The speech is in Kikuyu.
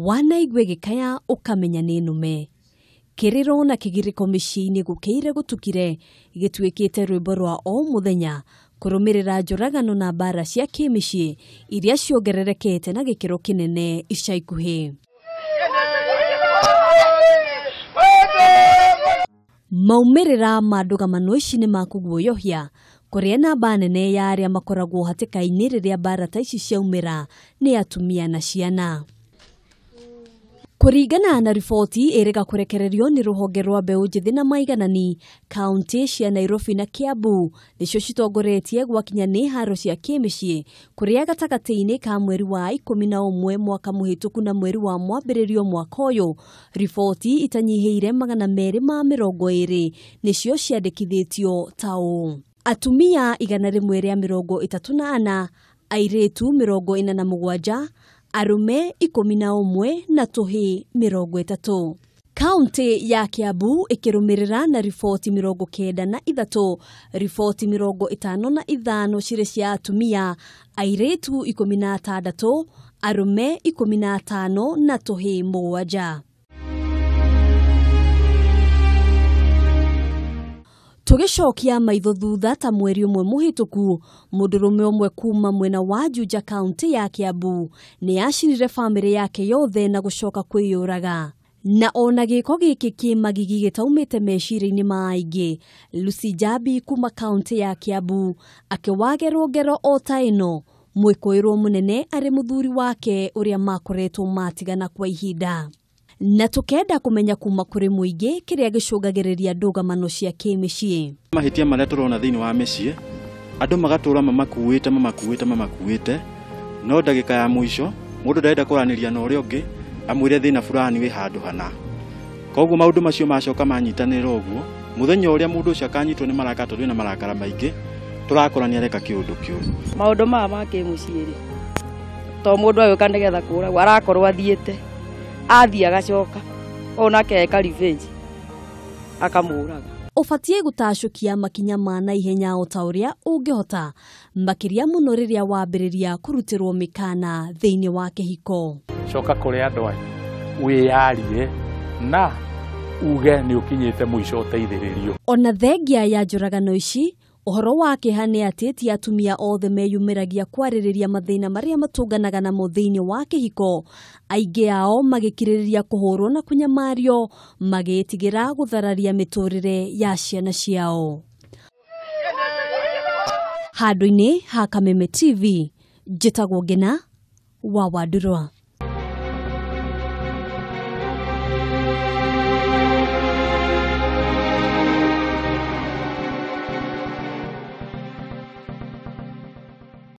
Wanaigua ĩgĩkaya ũkamenya nĩ nũme. Kĩrĩro na kĩgirĩko mĩciĩ-inĩ gũkĩire gũtukire gĩtuĩkĩte rwĩmbo rwa o mũthenya kũrũmĩrĩra njũragano na mbara cia kĩmĩciĩ iria ciongererekete na gĩkĩro kĩnene ica ikuhĩ. Maumĩrĩra ma ndũgamano ici nĩ makũguoyohia kũrĩa namba nene ya arĩa makoragwo hatĩka-inĩ rĩrĩa mbara ta ici ciaumĩra nĩ atumia na ciana. Kũringana na riboti ĩrĩga kũrekererio nĩ rũhonge rwa mbeũ njĩthĩ na maiganani, kaunti cia Nairobi na Kiambu nĩcio citongoretie gwakinya nĩ haro cia kĩmĩciĩ kũrĩa gatagatĩ-inĩ ka mweri wa 11 mwaka mũhĩtũku na mweri wa mwambĩrĩrio mwaka ũyũ, riboti itanyihĩire 220 nĩcio ciandĩkithĩtio ta ũũ: atumia 134, airĩtu 47, arume 11 na tũhĩĩ 30. Kaunti ya Kiambu ĩkĩrũmĩrĩra na riboti 93, riboti 55 cirĩ cia atumia, airĩtu 16, arume 15 na tũhĩĩ 7. Tũgĩcokia maitho thutha ta mweri ũmwe mũhĩtũku, mũndũrũme ũmwe kuma mwena wa Juja kaunti ya Kiambu nĩ acinire bamĩrĩ yake yothe na gũcoka kwĩyũraga. Na ona gĩko gĩkĩ kĩ magigi gĩtaumĩte meciria-inĩ ma aingĩ, Lucy Jabi kuma kaunti ya Kiambu akĩwagerwo ngero o ta ĩno, mwĩkũĩrwo mũnene arĩ mũthuri wake ũrĩa makoretwo matigana kwa ihinda. Na tukenda kumenya kuma kũrĩ mũingĩ kĩrĩa gĩcũngagĩrĩria ndũgamano cia kĩmĩciĩ. Mahĩtia marĩa tũrona thĩinĩ wa mĩciĩ, andũ magatũra mamakuĩte mamakuĩte mamakuĩte, no ndagĩka ya mũico mũndũ ndarenda kwaranĩria na ũrĩa ũngĩ amwĩre thĩna fulani wĩ handũ hana. Koguo maũndũ macio macoka manyitanĩra ũguo, mũthenya ũrĩa mũndũ ũcio akanyitwo nĩ marakara, tondũ ena marakara maingĩ, tũrakora nĩ areka kĩũndũ kĩũru. Maũndũ maya ma kĩmũciĩ rĩ, to mũndũ agĩũka nĩgetha kũragwo, arakorwo athiĩte athiĩ agacoka onake eka revenge akamũraga. Ũbatiĩ gũtacũkia makinya ma naihenya o ta ũrĩa ũngĩhota, makĩria mũno rĩrĩa wambĩrĩria kũrutĩrwo mĩkana thĩinĩ wa kĩhiko. Coka kũrĩ andũ anyu wĩyarie na uge nĩ ũkinyĩte mũico ũteithĩrĩrio. Ona thengia ya njũragano ici, ũhoro wa kĩeha nĩ atĩ ti atumia othe meyumĩragia kwarĩrĩria mathĩna marĩa matũnganaga namo thĩinĩ wa kĩhiko, aingĩ ao magĩkirĩrĩria kũhũrwo na kũnyamario magĩtigĩra gũthararia mĩtũrĩre ya ciana ciao. Handũ-inĩ ha Kameme TV, njĩtagwo Ngina wa Wandurwa.